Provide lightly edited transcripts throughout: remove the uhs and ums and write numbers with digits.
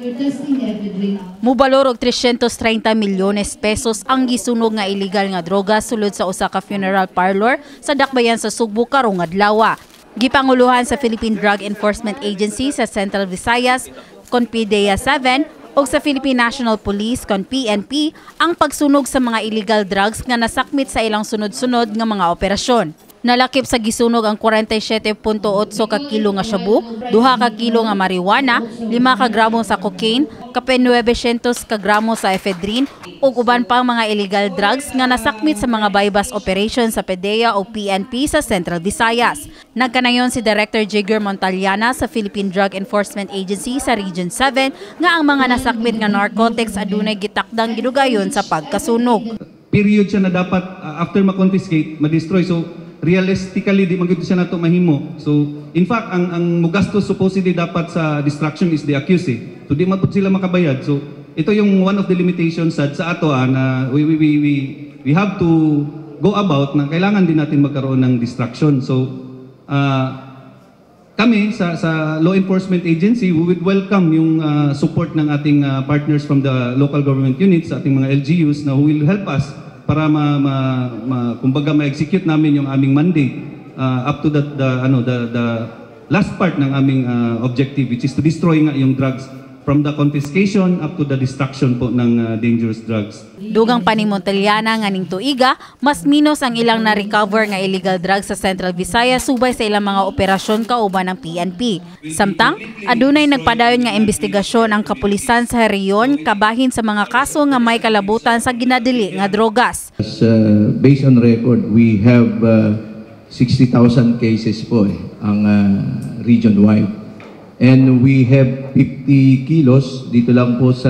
We're testing the ephedrine. Mubalor og 330 milyones pesos ang gisunog nga illegal nga droga sulod sa usa ka funeral parlor sa dakbayan sa Sugbo karong adlaw. Gipanguluhan sa Philippine Drug Enforcement Agency sa Central Visayas, kon PDEA 7, ug sa Philippine National Police kon PNP ang pagsunog sa mga illegal drugs nga nasakmit sa ilang sunod-sunod nga mga operasyon. Nalakip sa gisunog ang 47.8 ka kilo nga shabu, 2 ka kilo nga marijuana, 5 ka gramo sa cocaine, kapin 900 ka gramo sa ephedrine ug uban pang mga illegal drugs nga nasakmit sa mga buy-bust operation sa PDEA o PNP sa Central Visayas. Nagkanayon si Director Jigger Montallana sa Philippine Drug Enforcement Agency sa Region 7 nga ang mga nasakmit nga narcotics adunay gitakdang gidugayon sa pagkasunog. Period siya na dapat after ma-confiscate, ma-destroy. So realistically, di man gyud siya nato mahimo. So in fact, ang mugastos supposedly dapat sa destruction is the accused eh. So di man pud sila makabayad. So ito yung one of the limitations sa ato na we have to go about na kailangan din natin magkaroon ng destruction. So kami sa law enforcement agency, we would welcome yung support ng ating partners from the local government units, sa ating mga LGUs na who will help us para ma kumbaga ma-execute namin yung aming mandate up to the ano the last part ng aming objective, which is to destroy nga yung drugs from the confiscation up to the destruction po ng dangerous drugs. Dugang pa ni Montallana nga ning tuiga, mas minos ang ilang na-recover nga illegal drugs sa Central Visayas subay sa ilang mga operasyon kauban ng PNP. Samtang, adunay nagpadayon nga investigasyon ang kapulisan sa rehiyon kabahin sa mga kaso nga may kalabutan sa ginadili nga drogas. As, based on record, we have 60,000 cases po eh, ang region-wide. And we have 50 kilos dito lang po sa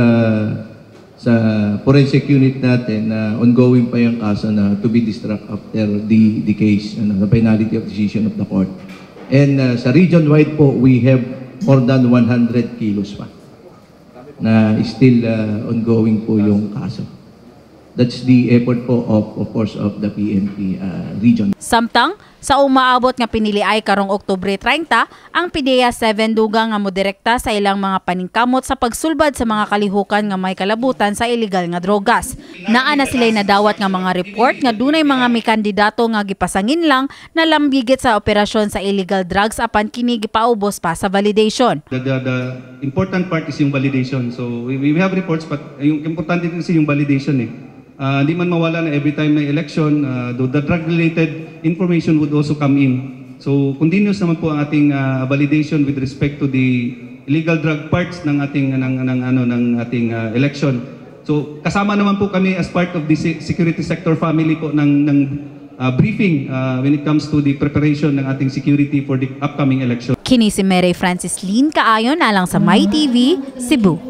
forensic unit natin na ongoing pa yung kaso na to be destruct after the case, ano, the finality of decision of the court. And sa region-wide po, we have more than 100 kilos pa na still ongoing po yung kaso. That's the effort po of course, of the PNP region. Samtang, sa umaabot nga piniliay karong Oktubre 30, ang PDEA 7 dugang nga modirekta sa ilang mga paningkamot sa pagsulbad sa mga kalihukan nga may kalabutan sa illegal nga drogas. Naa na sila'y nadawat nga mga report nga dunay mga mikandidato nga gipasangin lang na lambigit sa operasyon sa illegal drugs, apan kini gipaubos pa sa validation. The important part is yung validation. So we have reports, but yung importante din kasi yung validation eh. Hindi man mawala na every time may election, the drug-related information would also come in. So continuous naman po ang ating validation with respect to the illegal drug parts ng ano ng ating election. So kasama naman po kami as part of the security sector family po ng briefing when it comes to the preparation ng ating security for the upcoming election. Kini si Mary Francis Lynn Kaayon alang sa My TV, Cebu.